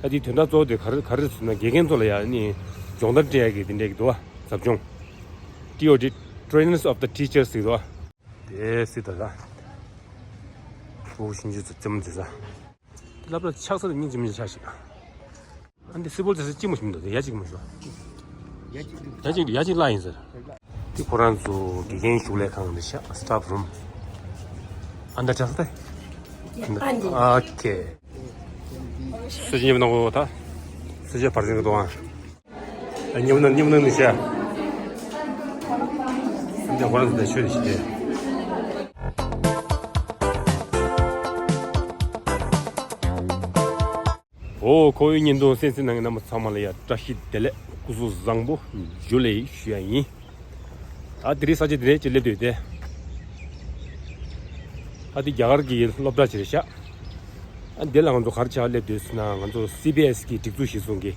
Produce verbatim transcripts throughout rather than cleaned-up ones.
ད་དེའི་དོན་དག་གཙོ་བོ་དེ་ག་རེ་ག་རེ་ཟེར་ན། དགེ་རྒན་ཚོ་ལ་ཡང་ནི་སྦྱོང་བརྡར་སྤྲད་ཡག་གི་དེ་འདྲས་ཀྱི་འདུག་བ། ཟབ་སྦྱོང་། T O T, Trainers of the Teachers ཟེར་འདུག་བ། དེ་སྲིད་ད་ལ་ཕྲུ་གུ་ཆུང་ཆུང་ཚོ་རྩེད་མོ་རྩེ་ས། དེ་སློབ་གྲྭ་ཆགས་ས་དེ་སྙིང་རྗེ་མོ་ཆགས་ཤིག་ཨ་འདི་སི་པོལ་རྩེ་ས་གཅིག་མོ་ཞིག་མི་འདུག་དེ་ཡ་གཅིག་མོ་ཞིག་ཡ་གཅིག་འདུག་ཡ་གཅིག་བརླག་ཡིན་ཟེར། དེ་ཁོ་རང་ཚོ་དགེ་རྒན་བཞུགས་ལས་ཁང་རེད་ཤག staff room. ཨ་འདྲ་ཆགས་ས་ད། ཨ་ཁེ། སུ་ཅི་ཉེ་བ་ནང་གོ་ད། སུ་ཅི་བར་འཛིན་གི་འདུག་ཨ། ཉེ་བ་ནང་ཉེ་བ་ནང་ནི་ཤ། འདི་ཁོ་རང་ཚོ་ད་ཆོས་དེ་ཤི་དེ། ཨོ། ཁོ་བོའི་བརྙན་ཐུང་གསན་གཟིགས་གནང་མཁན་རྣམ་པ་ཚང་མ་ལ་ཡ་བཀྲ་ཤིས་བདེ་ལེགས། སྐུ་གཟུགས་བཟང་པོ། ཇུ་ལེ་ཞུ་ཡ་ཡིན། ད་དེ་རིང་ས་ཆ་འདི་ནས་ཅིག་སླེབས་འདུག་སྟེ། ཨ་འདི་རྒྱ་གར་གྱི་སློབ་གྲྭ་ཅིག་རེད་ཤག་ཨ་འདི་ལ་ང་ཚོ་ག་རེ་བྱ་བ་སླེབས་འདུག་ཟེར་ན། ང་ཚོ་སི་བི་ཨེས་གི་སྒྲིག་འཛུགས་གཞིར་བཟུང་གི་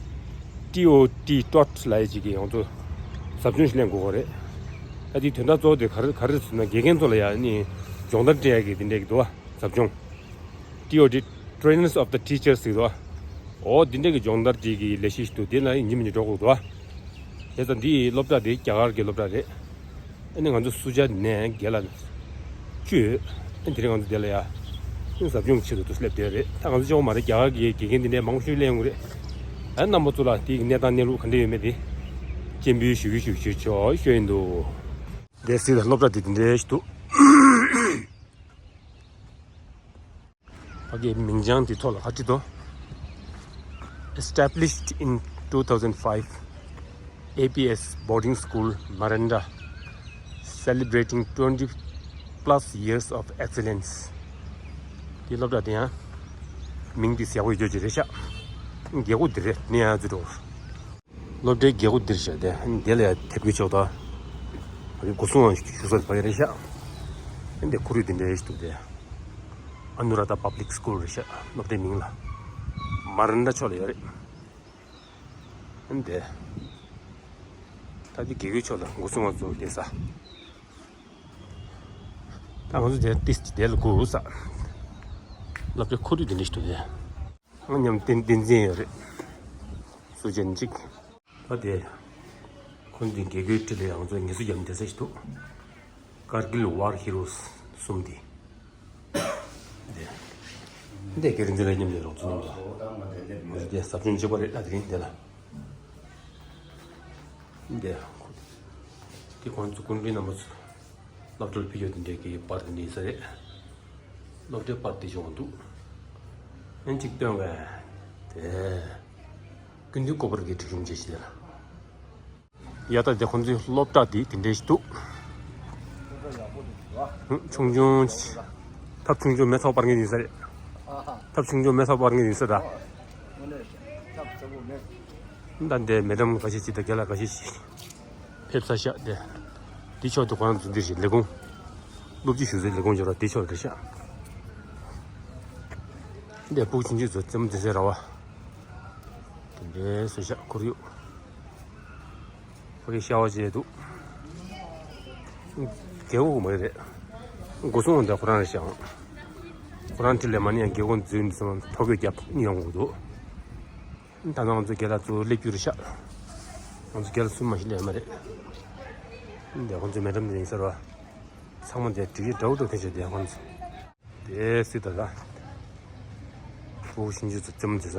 ཊི་ཨོ་ཊི་ཊོཊ་ལབ་ཡ་ཅིག་གི་ང་ཚོ་ཟབ་སྦྱོང་ཞིག་ལེན་དགོས་པ་རེད། ཨ་འདིའི་དོན་དག་གཙོ་བོ་དེ་ག་རེ་ག་རེ་ཟེར་ན། དགེ་རྒན་ཚོ་ལ་ཡ་ནི་སྦྱོང་བརྡར་སྤྲད་ཡ་གི་དེ་འདྲས་ཀྱི་འདུག་བ། ཟབ་སྦྱོང་། T O T, Trainers of the Teachers ཟེར་བ། ཨོ་འདི་འདྲ་གི་སྦྱོང་བརྡར་འདི་གི་ལས་གཞི་ཞིག་འདུག་དེ་ལ་ཡིན་གཅིག་མིན་གཅིག་འགྲོ་དགོས་འདུག་བ། བྱས་ཙང་འདི་སློབ་གྲྭ་འདི་རྒྱ་གར་གྱི་སློབ་གྲྭ་རེད། ཨ་ནི་ང་ཚོ་སུ་ཇཱ་ནས་རྒན་ལགས་བཅུ་ཡོད། ཨ་དེ་རིང་ང་ཚོ་འདི་ལ་ཡ་ཨ་ཟབ་སྦྱོང་ཆེད་དུ་སླེབས་བསྡད་རེད། ད་ང་ཚོ་གཅིག་པོ་མ་རེད། རྒྱ་གར་གྱི་དགེ་རྒན་འདི་འདྲའི་མང་པོ་ཞིག་གླེང་ཡོང་གི་རེད། ཨ་རྣམ་པ་ཚོ་ལ་དེའི་གནས་སྟངས་གནས་ལུགས་ག་འདྲ་ཡོད་མེད་དེ་སྤྱན་འབུལ་ཞུ་གི་ཞུ་གི་ཞུ་ཆོག་ཞུ་ཡིན་འདུག་དེ་སྲིད་ལ་སློབ་གྲྭ་འདི་འདི་འདྲའི་ཞིག་འདུག་ཕ་གིའི་མིང་བྱང་དེ་ཐོག་ལ་ཁ་ཅིག་ཏུ། Established in two thousand five, A P S Boarding School, Maranda, celebrating twenty plus years of excellence. དེ་སློབ་གྲྭ་དེ་ཡང་མིང་དེ་ཟེར་བ་ཡོད་ཀྱི་རེད་ཤག་རྒྱལ་སྒོ་དེ་རེད། ནི་ཡང་ཚུར་འགྲོ། སློབ་གྲྭའི་རྒྱལ་སྒོ་འདིར་བཞག་སྟེ་དེ་ལ་ཡང་དེབ་ཀྱི་ཕྱོགས་དང་། སྒོ་སྲུང་བ་ཞུ་ས་ཕ་གི་རེད་ཤག་དེ་ཁོར་ཡུག་དེ་འདྲ་ཞིག་འདུག་སྟེ། ཨ་ནུ་ར་ཏ་Public School རེད་ཤག་སློབ་གྲྭའི་མིང་ལ། མ་རན་ཏ་ཕྱོགས་ལ་ཡོད་རེད། དེ། ད་དེ་རྒྱལ་སྒོའི་ཕྱོགས་ལ་སྒོ་སྲུང་བ་ཚོ་བསྡད་ས། ད་ང་ཚོ་དེ་ཏིས་དེ་ལ་སྒུག་ས། སློབ་གྲྭའི་ཁོར་ཡུག་དེ་འདྲ་ཞིག་འདུག་སྟེ། ང་མཉམ་བསྟན་བསྟན་འཛིན་ཡོད་རེད། སུ་ཅན་གཅིག་ད་དེ། ཁོང་ཚོའི་རྒྱལ་སྒོའི་འཁྲིས་ལ་ཡང་ཚོ་ངལ་གསོ་རྒྱབ་བསྡད་ས་ཞིག་འདུག Kargil War Heroes གསུམ་དེ། དེ། འདི་དགེ་རྒན་ཚོ་ལ་མཉམ་དུ་རོགས་ཚོ་རྣམས་ལ། ང་ཚོ་དེ་ཟབ་སྦྱོང་གཅིག་པ་རེད་ལ་དེ་རིང་འདི་ལ། འདི། དེ་ཁོང་ཚོ་སྐུ་མགྲོན་རྣམ་པ་ཚོ། སློབ་གྲྭར་ཕེབས་ཡོད་དེ་འདྲའི་གི་པར་དེ་འདྲ་ཡིན་ས་རེད། སློབ་གྲྭའི་པར་དེ་བྱུང་འདུག་ཨན་གཅིག་སྟོན་ག་དེ། ཀུན་འདུས་ཀོ་པར་གྱི་སྒྲིག་གཞུང་བཅས་ཤིག་དེ་ལ། ཡ་ད་དེ་ཁོང་ཚོའི་སློབ་གྲྭ་དེ་དེ་འདྲའི་ཞིག་འདུག་ཆུང་ཆུང་། ཐབ་ཆུང་ཆུང་མེ་ཚོགས་སྤར་མཁན་ཡིན་ས་རེད། ཐབ་ཆུང་ཆུང་མེ་ཚོགས་སྤར་མཁན་ཡིན་ས་ད། ད་འདི་མེ་ཌམ་འགའ་ཤས་ཅིག་དང་རྒན་ལགས་འགའ་ཤས་ཤིག་ཕེབས་ས་ཤག་དེ། དེ་ཕྱོགས་དེ་ཁོ་རང་ཚོ་འདིར་ཞིག་ལས་ཁུངས། སློབ་སྤྱི་ཞུ་སའི་ལས་ཁུངས་འབྱོར་བ་དེ་ཕྱོགས་རེད་ཤག་དེ་ཕྲུ་གུ་ཆུང་ཆུང་ཚོ་རྩེད་མོ་རྩེ་སའི་ར་བ། དེ་འདྲའི་བཟོས་ཤག་ཁོར་ཡུག་ཕ་གི་ཤ་བ་བྱས་འདུག་རྒྱལ་པོ་མ་རེད། སྒོ་སྲུང་འདི་ཁོ་རང་རེད་ཤག་ཁོ་རང་འཁྲིས་ལས་མ་ཎི་ཡང་རྒྱལ་སྒོ་འཛུལ་ནས་སོང་ཐོ་འགོད་རྒྱབ་ཡོང་དགོས་འདུག་ད་ནང་ང་ཚོ་རྒན་ལགས་ཚོ་སླེབས་རྒྱུ་རེད་ཤག་ང་ཚོ་རྒན་ལགས་གསུམ་མ་ཞིག་སླེབས་མ་རེད། འདི་ཁོང་ཚོའི་མེ་ཌམ་དེ་ཡིན་ས་རེད་བ། ཚང་མ་དེ་འགྲིག་གི་འདྲ་བོ་འདྲ་བོ་ཐོན་བྱས་བསྡད་ཁོང་ཚོ། དེ་སྲིད་ད་ལ། ཕྲུ་གུ་ཆུང་ཆུང་ཚོ་རྩེད་མོ་རྩེ་ས།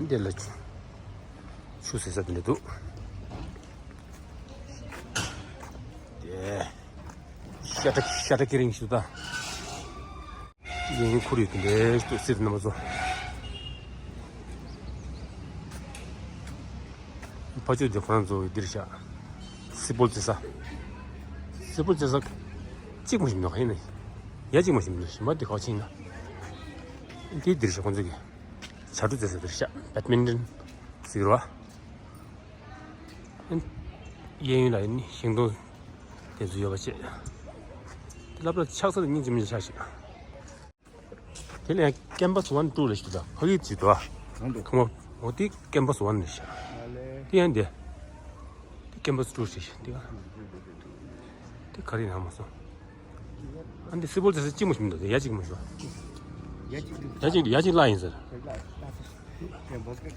འདི་ལ་ཆུ་ཟེར་ས་དེ་འདྲ་འདུག་དེ། ཤ་ཁྲག་ཤ་ཁྲག་ཀི་རིང་ཞིག་ད། ཡིན་ཁུར་ཡོད་དེ་འདྲའི་སྟོད་སེར་རྣམ་པ་ཚོ། ཕ་ཆོས་དེ་ཁོ་རང་ཚོ་འདིར་བཞག་སི་པོལ་རྩེ་ས། སི་པོལ་རྩེ་ས། གཅིག་མ་ཞིག་མི་འདུག་ཡིན་ནི། ཡ་གཅིག་མ་ཞིག་མི་འདུག་གཞན་པ་དེ་ག་བ་ཕྱིན་ན། དེ་འདིར་བཞག་ཁོ་ཚོ་གི། བྱ་དྲུག་རྩེ་ས་འདིར་བཞག་བེད་མིན་ཊོན་ཟེར་བ། གཡས་གཡོན་ལ་ཡིན་ནི་ཤིང་སྡོང་དེ་ཚོ་ཡོད་པ་བྱས། དེ་སློབ་གྲྭ་ཆགས་ས་དེ་སྙིང་རྗེ་མོ་ཆགས་ཤིག་དེ་ལ་ཡང་ཀེམ་པ་སི་ཝན་ཊུ་ལ་ཞིག་འདུག་ཕ་གི་ཅིག་འདུག་ཨ། གང་འདུག་ཁང་པ་འོ་དེ་ཀེམ་པ་སི་ཝན་རེད་ཤག་དེ་ཡང་དེ། དེ་ཀེམ་པ་སི་ཊུ་རེད་ཤག་དེ་ག་དེ་ག་རེ་ཡིན་ན་མ་སོང་། ཨ་འདི་སི་པོལ་རྩེ་ས་གཅིག་མ་ཞིག་མི་འདུག་དེ་ཡ་གཅིག་མ་ཞིག་ཡ་གཅིག་འདུག་ཡ་གཅིག་བརླག་ཡིན་ཟེར། དེ་བ་སི་ཀེ་ཊི་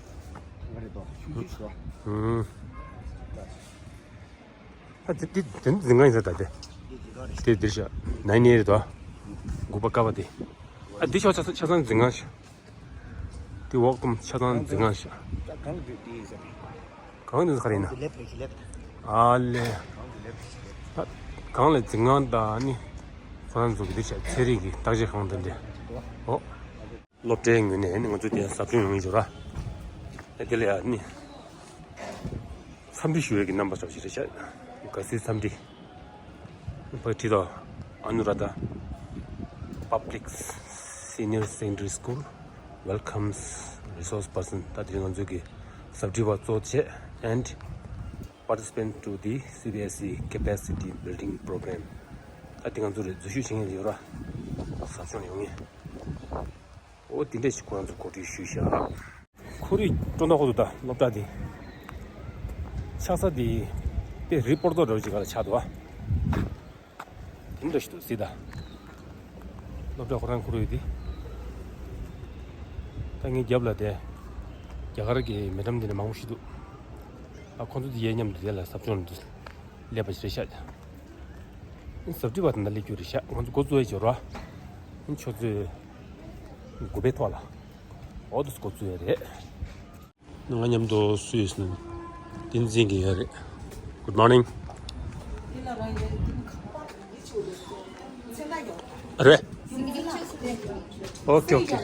ང་རེད་དོ། ཤུགས་ཤུགས་ཤུགས། ཨུམ། ཨ་དེ་དེ་དེ་འཛིན་ཁང་ཡིན་ས་ད་དེ། དེ་འཛིན་ཁང་རེད། དེ་འདིར་ཤག་ནའི་ནའི་རེད་དོ། དགུ་པ་ཀ་པ་དེ། ཨ་འདི་ཤག་ཆ་ཚང་ཆ་ཚང་འཛིན་ཁང་ཤག་དེ་འོག་གཏོང་ཆ་ཚང་འཛིན་ཁང་ཤག་གང་དུ་དེ་ཡིན་ས་རེད། གང་དུ་ག་རེ་ཡིན་ན། ལེབ་རེད་ལེབ། ཨ་ལེ། གང་དུ་ལེབ་རེད་ལེབ། ད་གང་ལས་འཛིན་ཁང་ད་ནི། ཁོ་རང་ཚོ་གི་འདི་ཤག་ཚན་རིག་གི་བརྟག་དཔྱད་ཁང་དེ་འདྲ། ཨོ། སློབ་གྲྭའི་ངོས་ནས་ནི་ང་ཚོ་དེ་ཟབ་སྦྱོང་ཡོང་གི་ཡོད་ར། ཨེ་དེ་ལ་ཡ་ནི། འཚམས་འདྲི་ཞུ་ཡས་ཀྱི་རྣམ་པ་ཚོ་ཞིག་རེད་ཤག་དགའ་བསུའི་འཚམས་འདྲི། ཕ་ཁྲིད་དོ། ཨ་ནུ་ར་ད། Public Senior Secondary School welcomes resource person. ད་དེ་རིང་ང་ཚོའི་གི་ཟབ་ཁྲིད་པ་གཙོ་བྱས། And participant to the C B S E capacity building program. ད་དེ་ང་ཚོ་རེད། འཛུལ་ཞུགས་བྱེད་མཁན་ཡོད་ར། ཟབ་སྦྱོང་ཡོང་མཁན། ཨོ་དེ་འདྲ་ཞིག་ཁོ་རང་ཚོ་གོ་སྒྲིག་ཞུས་ཤག་ཁོར་ཡུག་སྤྲོ་མདོག་ཁ་པོ་འདུག་ད་སློབ་གྲྭ་དེ། ཆགས་ས་དེ། དཔེ་རི་སྤོར་ཏོ་འདྲ་བོ་ཅིག་ག་ལ་ཆགས་འདུག་ཨ། དེ་འདྲ་ཞིག་འདུག་སྲིད་ད། སློབ་གྲྭ་ཁོ་རང་ཁོར་ཡུག་དེ། ད་ངའི་རྒྱབ་ལ་དེ། རྒྱ་གར་གྱི་མེ་ཌམ་དེ་འདྲ་མང་པོ་ཞིག་འདུག་ཨ་ཁོ་ཚོ་དེ་ཡས་མཉམ་དུ་དེ་ལ་ཟབ་སྦྱོང་དུ་སླེབས་པ་ཞིག་རེད་ཤག་ཟབ་ཁྲིད་པ་དེ་འདྲ་སླེབས་རྒྱུ་རེད་ཤག་ང་ཚོ་འགོ་བཙུགས་ཡས་ཅིག་ཡོད་ར། ཆུ་ཚོད་དགུ་པའི་ཐོག་ལ། ཨོ་དུ་འགོ་བཙུགས་ཡས་རེད། ང་མཉམ་དུ་སུ་ཡོད་ཟེར་ན། བསྟན་འཛིན་གྱི་ཡོད་རེད། Good morning. རེད། ཨོ་ཁེ་ཨོ་ཁེ།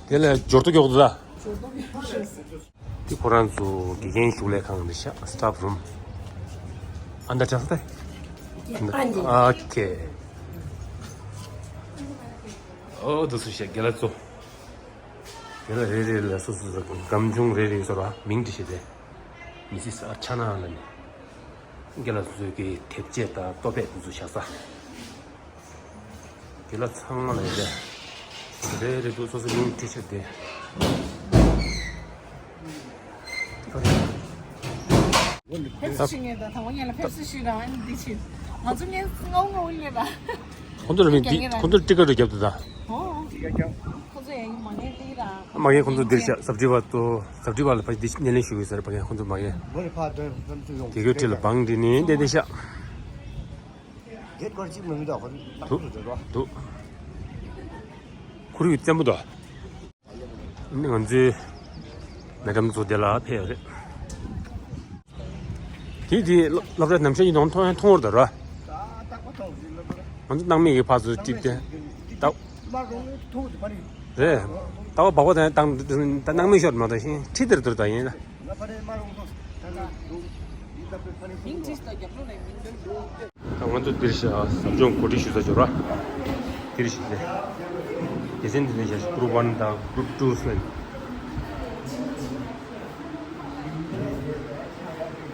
དེ་ལ་འབྱོར་ཐོ་མགྱོགས་འདུག་ད། དེ་ཁོ་རང་ཚོ་དགེ་རྒན་བཞུགས་ལས་ཁང་རེད་ཤག Staff room. ཨ་འདྲ་དྲག་ས་ཏེ། ཨོ་ཁེ། ཨོ་དུ་སུ་ཤག་རྒན་ལགས་ཚོ། དེ་ལ་རེ་རེ་ལ་སོ་སོ་སོ་སྒམ་ཆུང་རེ་རེ་སོ་ར་མིང་བྲིས་བྱས་ཏེ། མི་སི་སི་ཨར་ཆ་ན་ལ་ནི། རྒན་ལགས་སོ་སོའི་གི་དེབ་ཆས་དང་ལྟོ་ཕད་དེ་ཚོ་བཞག་ས། དེ་ལ་ཚང་མ་ལ་རེ་རེ་རེ་རེ་འདུག་སོ་སོ་མིང་བྲིས་བྱས་ཏེ། ཕེབས་བསུ་ཞུ་ངེས་དང་དང་པོ་ངེད་ལ་ཕེབས་བསུ་ཞུ་རང་ཨ་ནི་འདི་ཕྱིན་ང་ཚོ་ངས་ངའུ་ངའུ་ལས་ལ། ཁོང་ཚོ་ར་མི་འདི་ཁོང་ཚོ་ཊི་ཀེ་ཊི་རྒྱབ་འདུག་ད། ཨོ། ཁོ་ཚོ་ཡང་མ་ངན་ལི་ར། མ་ངན་ཁོ་ཚོ་འདིར་ཤག་ཟབ་ཁྲིད་པ་ཏོ་ཟབ་ཁྲིད་པ་ལ་ཕ་འདི་སྣེ་ལེན་ཞུ་དགོས་ཟེར་བ་ངན་ཁོ་ཚོ་མ་ངན། དེ་གའི་ཁྲིད་ལ་བང་འདི་ནི་འདི་འདི་ཤག་གེད་སྐོར་གཅིག་མི་མི་འདུག་ཁོ་ཚོ་ཏག་ཏག་འགྲོ་འགྲོ། འདུག་ཁོར་ཡུག་བཙན་པོ་འདུག་ང་ཚོའི་མེ་ཌམ་ཚོ་དེ་ལ་ཕེབས་ཡོད་རེད། དེ་དེ་སློབ་གྲྭ་ནམ་ཞག་གཉིས་དང་མཐོང་མཐོང་བར་དུ་ར། ང་ཚོ་སྣང་མེད་ཀྱི་ཕར་ཚུར་ཀྲིག་སྟེ། ད། རེད། ད་བ་བག་བ་དང་དང་ད་སྣང་མེད་ཤོར་མ་ད་ཤིང་ཁྲི་དེར་དུར་ད་ཡིན་ལ། ད་ང་ཚོ་འདིར་ཤ་ཟབ་སྦྱོང་གོ་སྒྲིག་ཞུ་ས་འབྱོར་བ། འདིར་ཤི་ནས། སྡེ་ཚན་འདི་ནས་ཤ་group one དང་group two ཟེར།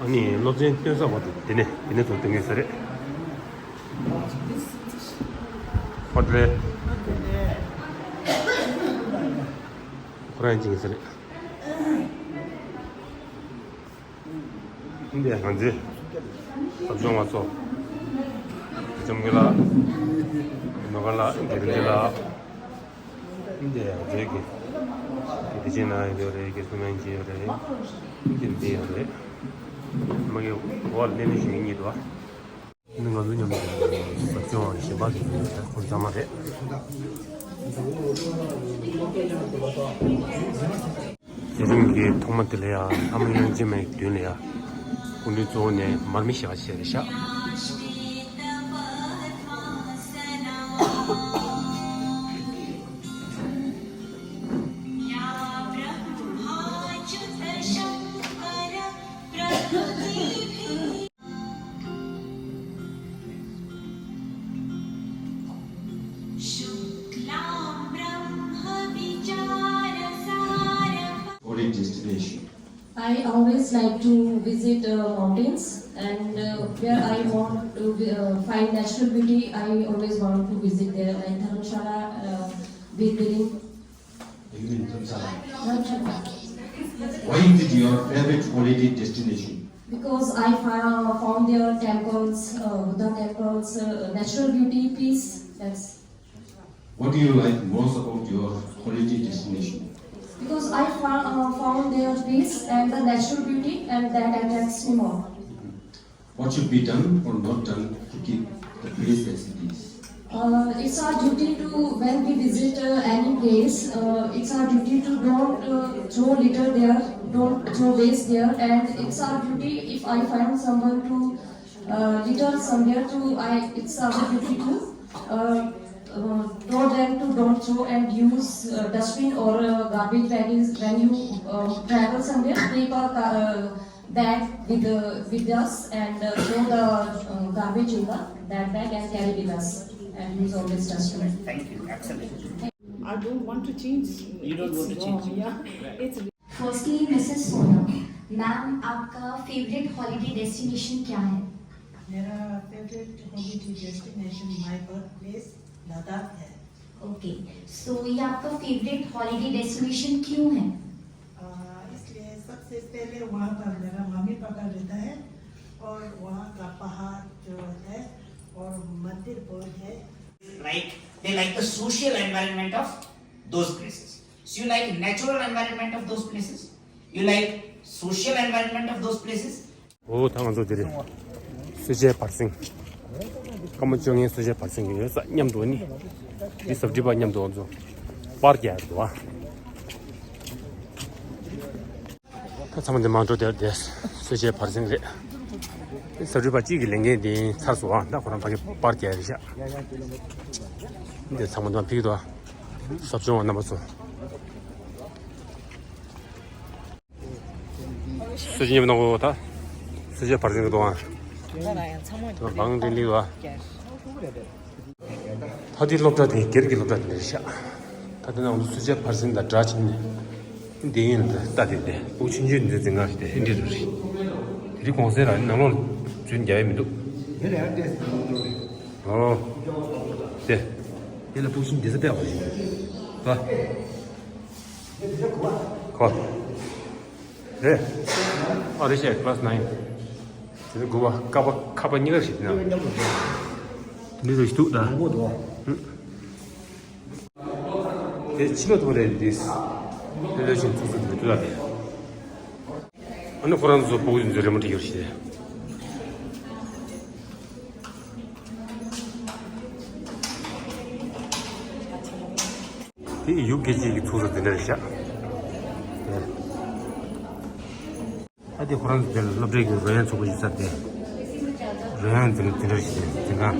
ཨ་ནི་སློབ་ཚན་སྟོན་ས་བར་དུ་དེ་ནས་དེ་ནས་ཚོ་སྟོན་གྱི་ས་རེད། ཧོ་ཏེ་ལེ། ཁོ་རང་ཅིག་ས་རེད། འདི་ང་ཚོའི་ཟབ་སྦྱོང་བ་ཚོ། ལྕམ་སྐུ་ལགས། ནོར་དཀར་ལགས། དགེ་འདུན་ལགས། འདི་ང་ཚོའི་གི་དེ་ཅན་ན་ཡོད་རེད། དགེ་སུ་མན་གྱི་ཡོད་རེད། འདི་འདི་ཡོད་རེད། མ་གི་འོག་ལ་གནས་ནས་ཞུ་གི་གཉིས་འདུག་ཨ། ང་ཚོ་མཉམ་དུ་ཟབ་སྦྱོང་བ་གཞན་པ་དེ་ཚོ་ཁོང་ཚང་མ་རེད། དེ་རིང་གི་ཐོག་མ་དེ་ལ་ཡང་ལྷ་མོ་དབྱངས་ཅན་མའི་མདུན་ལ་ཡང་སྐུ་མགྲོན་གཙོ་བོ་ནས་མར་མེ་ཞག་བྱས་རེད་ཤག Destination. I always like to visit uh, mountains and uh, where I want to uh, find natural beauty, I always want to visit there, like Dharamshala, uh, Birbiling. You mean Dharamshala? Dharamshala. Why is it your favorite holiday destination? Because I fo- found their temples, uh, Buddha temples, uh, natural beauty, peace. That's. What do you like most about your holiday destination? Because I fo- uh, found their peace and the natural beauty, and that attracts me more. What should be done or not done to keep the place as it is? Uh, it's our duty to, when we visit uh, any place, uh, it's our duty to don't uh, throw litter there, don't throw waste there, and it's our duty if I find someone to uh, litter somewhere to, I, it's our duty to uh, uh, tell them to don't throw and use uh, dustbin or uh, garbage bag is when you uh, travel somewhere, keep a uh, bag with, uh, with us and uh, throw the uh, garbage in the that bag and carry with us and use always dustbin. Thank you. Excellent. I don't want to change. You don't want to change. Yeah. It's Firstly, Missus Sonam, ma'am, आपका favourite holiday destination क्या है? मेरा favourite holiday destination my birth place Ladakh है। ओके, सो ये आपका favourite holiday destination क्यों है? आ, इसलिए सबसे पहले वहाँ पर मेरा मम्मी पापा रहता है और वहाँ का पहाड़ जो है और मंदिर बहुत है। Like, they like the social environment of those places. So you like natural environment of those places? You like social environment of those places? ཨོ་ད་ང་ཚོ་འདིར་གསོལ་ཇའི་བར་གསེང་། སྐར་མ་བཅོ་ལྔའི་གསོལ་ཇའི་བར་གསེང་གི་ཡོད་ས་མཉམ་དུ་ནི། འདི་ཟབ་སྒྲིལ་པ་མཉམ་དུ་ང་ཚོ་པར་རྒྱག་འདུག་ཨ། ད་ཚང་མ་འདི་མང་གྲོ་དེར་བསྡད་གསོལ་ཇའི་བར་གསེང་རེད། འདི་ཟབ་སྒྲིལ་པ་གཅིག་གི་ལས་འགན་འདི་ཚར་སོང་ཨ། ད་ཁོ་རང་ཕ་གི་པར་རྒྱག་རེད་ཤག་འདི་ཚང་མ་འདི་མ་ཕིག་འདུག་ཨ། ཟབ་སྦྱོང་བ་རྣམ་པ་ཚོ། སུ་ཅི་ཉེ་ནོ་ད། སུ་ཅི་བར་ཟིན་གི་དོ་ཨ། ད་ལ་ཡང་ཚང་མ་ད་བང་དྲིན་ལི་བ། ད་དེ་སློབ་གྲྭ་དེ་སྒེར་གྱི་སློབ་གྲྭ་དེ་རེད་ཤག་ད་དེ་ནང་དུ་སུ་ཅི་བར་ཟིན་དང་སྦྲགས་ཕྱིན་ནས། འདི་ཡིན་ལ་ད་ལྟ་དེ་དེ་སྤུ་ཆུང་ཆུང་འདི་འཛིན་གང་ཞིག་དེ་ཨེ་འདྲི་རུ་རེད། དེ་རིང་གོང་གསལ་རང་ནང་ལོགས་ཚུན་རྒྱ་ཡེ་མི་འདུག་དེ་ལ་ཡང་ཏེ་ཨོ། དེ། དེ་ལ་སྤུ་ཆུང་འདི་ཚོ་པས་བ་ཞིག་འདུག་ག་ཁོ། རེད། ཨ་རེད་ཤག་ཁ་ལ་སི་ནའིན། དེ་ཚོ་དགུ་པ་ཀ་པ་ཁ་པ་གཉིས་ཀ་ཞིག་དེ་ན། འདི་ཚོ་ཞིག་འདུག་ད། དེ་ཕྱི་ལོགས་ཐོག་རེད་འདི། ལྷོད་ལྷོད་ཅིག་ཚུགས་ཚུགས་དེ་འདུག་ད་དེ། ཨ་ནི་ཁོ་རང་ཚོ་སྤུ་གུ་ཚོ་རི་མོ་བྲིས་ཡོད་ཤག་དེ་ཡུག་སྐད་ཅིག་གི་ཚུགས་ས་དེ་འདྲ་རེད་ཤག་ཨ་དེ་ཁོ་རང་ཚོ་དེར་སློབ་གྲྭའི་གི་རོལ་དབྱངས་ཚོགས་པ་ཡོད་ས་དེ། རོལ་དབྱངས་འཛིན་འཛིན་གྲྭ་ཞིག་འཛིན་གྲྭ།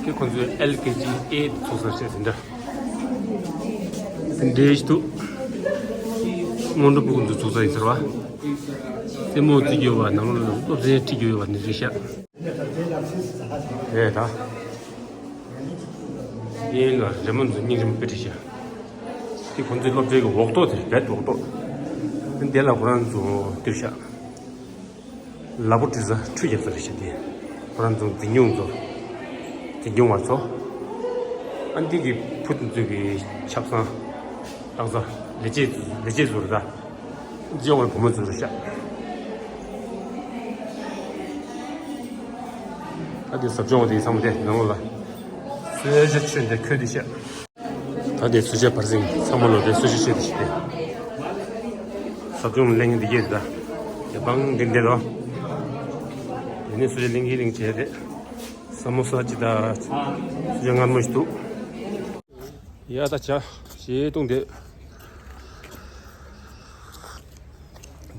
དེ་ཁོ་ཚོའི་ཨེལ་ཀེ་ཇི་ཨེ་ཚོགས་ས་ཞིག་འཛིན་གྲྭ། འཛིན་གྲྭའི་ཞིག་ཏུ། སྔོན་འགྲོ་ཕྲུ་གུ་ཚོ་ཚོགས་ས་ཡིན་ཟེར་བ། རྩེད་མོ་རྩེ་རྒྱུ་ཡོད་པ་ནང་ལོགས་ལ་སློབ་ཚན་ཁྲིད་རྒྱུ་ཡོད་པ་ནི་རེད་ཤག་རེད་ད། དེ་ལ་རི་མོ་ཚོ་སྙིང་རྗེ་མོ་དཔེ་བྲིས་ཤག་དེ་ཁོ་ཚོའི་སློབ་གྲྭའི་གི་འོག་ཐོག་དེ་རྦད་འོག་ཐོག་དེ་ལ་ཁོ་རང་ཚོ་བཏུར་ཤག་ལ་ཕུག་བྲིས་ས་ཁྲུས་རྒྱབ་ས་རེད་ཤག་དེ་ཁོ་རང་ཚོ་འཛིན་སྐྱོང་ཚོ། འཛིན་སྐྱོང་བ་ཚོ། ཨ་འདི་གི་བུ་དེ་ཚོའི་གི་ཆབ་གསང་། རྟགས་གསར། ལས་བྱེད་ལས་བྱེད་ཚོ་རེད་ད། འཛིན་སྐྱོང་བའི་བུ་མོ་ཚོ་རེད་ཤག་ད་དེ་ཟབ་སྦྱོང་བ་དེ་ཚང་མ་དེ་ནང་ལོགས་ལ། གསོལ་ཇ་མཆོད་འདི་འཁོད་དེ་ཤག་ད་དེ་གསོལ་ཇ་བར་ཟིན་ཚང་མ་ལོ་དེ་གསོལ་ཇ་མཆོད་དེ་ཤག་དེ། ཟབ་སྦྱོང་གླེང་འདི་གས་རེད་ད། དེ་བང་འདི་འདི་ལོ། དེ་ནས་གསོལ་ཇ་གླེང་གི་གླེང་བྱས་རེད། ས་མོ་ས་ཅི་ད། གསོལ་ཇ་མངར་མོ་ཞིག་འདུག་ཡ་ད་ཆ་ཞེ་བཏུང་དེ།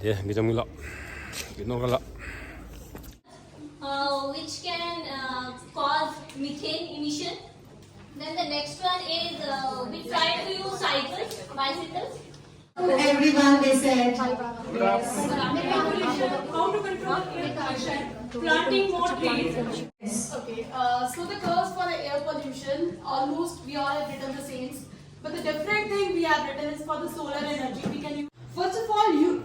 དེ་མི་ཚང་མི་ལགས། དེ་ནོར་ག་ལགས། Uh, which can uh, cause methane emission. Then the next one is uh, we try to use cycles, bicycles. Everyone, they said. Yes. How to control air pollution? Planting more trees. Yes. Okay, uh, so the curves for the air pollution, almost we all have written the same. But the different thing we have written is for the solar energy. We can use, first of all, you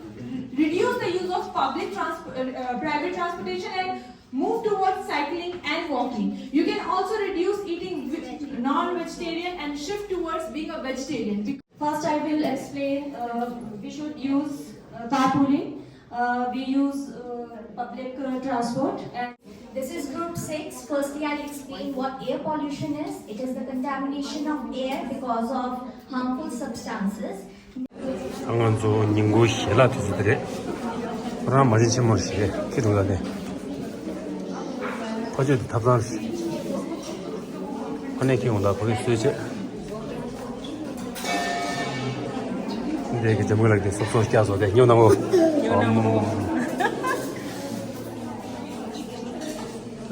reduce the use of public trans- uh, uh, private transportation and move towards cycling and walking. You can also reduce eating ve- non-vegetarian and shift towards being a vegetarian. First, I will explain uh, we should use uh, carpooling. Uh, we use uh, public uh, transport. And this is group six. Firstly, I'll explain what air pollution is. It is the contamination of air because of harmful substances. ད་ང་ཚོ་ཉིན་གུང་ཞལ་ལག་དུས་ཚོད་དེ་རེད། ཁོ་རང་མ་བྱན་ཆེན་མོ་ཞིག་རེད། ཁྱི་འདུག་ལ་ནི། ཁ་གཅོད་དེ་ཐབ་ཚང་རེད། ཁོ་ནས་ཁྱི་འོང་ད་ཁོ་གིས་གསོལ་བྱེད། འདི་གི་འཇམ་མགོན་ལགས་ཀྱིས་སོབ་སོབ་བཀྱག་བཟོ་དེ་སྙོབ་གནང་གོ། ཨོམ།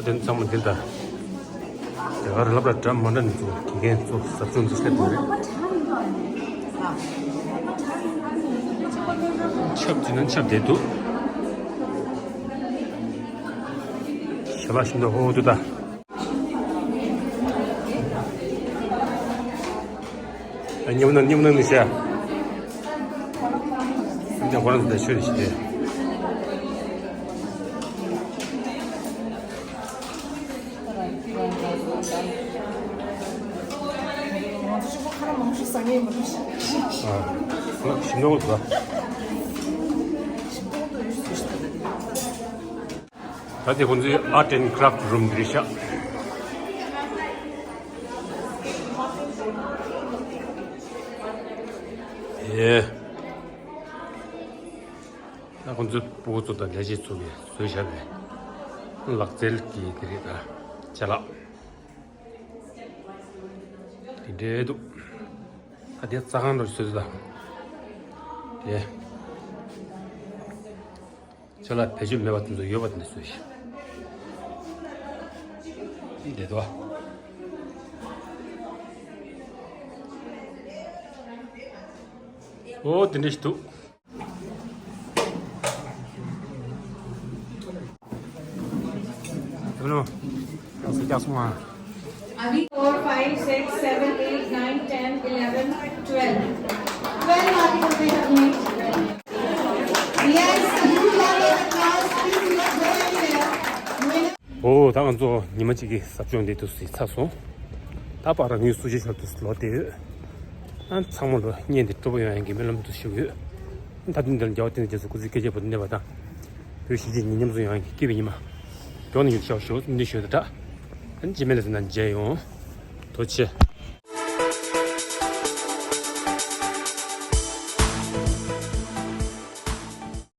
དེ་ཚང་མ་འདི་ལྟ། དེ་གར་སློབ་གྲྭ་འདྲ་མ་འདྲ་ནས་ཚུར་དགེ་རྒན་ཚོ་ཟབ་སྦྱོང་འདི་སླེབས་འདུག་རེད། ཆབ་ཅིག་ན་ཆབ་བསྡད་འདུག་ཞལ་ལག་ཞིམ་མདོག་ཧོ་ཧོ་འདུག་ད། ཉམས་སྣང་ཉམས་སྣང་ནི་བྱ། འདི་ཁོ་རང་ཚོ་ད་ཆོས་རེད་ཞིག་རེད། ང་ཚོ་ཤོག་བུ་ཁ་ར་མང་ཤོས་ཟ་ངེས་མ་རེད། ཨ། ཞིམ་མདོག་འདུག་ད་དེ་ཁོང་ཚོའི་Art and Craft Room འདི་རེད་ཤག་ཨེ། ད་ཁོང་ཚོའི་སྤུ་གུ་ཚོ་དང་ལས་བྱེད་ཚོ་གིས་བཟོས་བཞག་པའི་ལག་རྩལ་གྱི་དེ་རེད་ད། ཅ་ལག་དེ་འདྲའི་འདུག་ད་དེ་རྩྭ་ཁང་འདྲ་བཟོས་ད། དེ་ཅ་ལག་བེད་སྤྱོད་མེད་པ་དེ་ཚོ་ཡོད་པ་དེ་འདྲ་བཟོས་ཤག་དེ་འདྲ་འདུག་ཨོ་དེ་འདྲ་ཞིག་འདུག Hello. Four, five, six, seven, eight, nine, ten, eleven, twelve. Twelve articles we have made. May I salute all of the class? Please do not go anywhere. ཨོ། ད་ང་ཚོ་ཉི་མ་གཅིག་གི་ཟབ་སྦྱོང་འདི་འདུག་སེ་ཚར་སོང་། ད་བར་ངའི་སུ་ཇེ་ཤོར་དུ་ལོག་བསྡད་ཡོད། ཨ། ཚང་མ་ལོ་བརྙན་འདི་སྤྲོ་པོ་ཡོང་ཡག་གི་སྨོན་ལམ་དུ་ཞུ་གི་ཡོད། ད་དུང་འདིར་རྒྱལ་བ་བསྟན་འཛིན་རྒྱ་མཚོ་སྐུ་ཚེ་བསྐལ་བརྒྱར་བར་དུ་གནས་པ་དང་། བོད་གཞིས་བྱེས་གཉིས་མཉམ་འཛོམས་ཡོང་ཡག་གི་སྐྱིད་པའི་ཉི་མ། མགྱོགས་ནས་མགྱོགས་ཤོག་ཞུ་འདི་ཞུ་ད་དྲ། ཨ་ནི་རྗེས་མའི་ལེ་ཚན་ནང་མཇལ་ཡོང་། ཐུགས་རྗེ་ཆེ།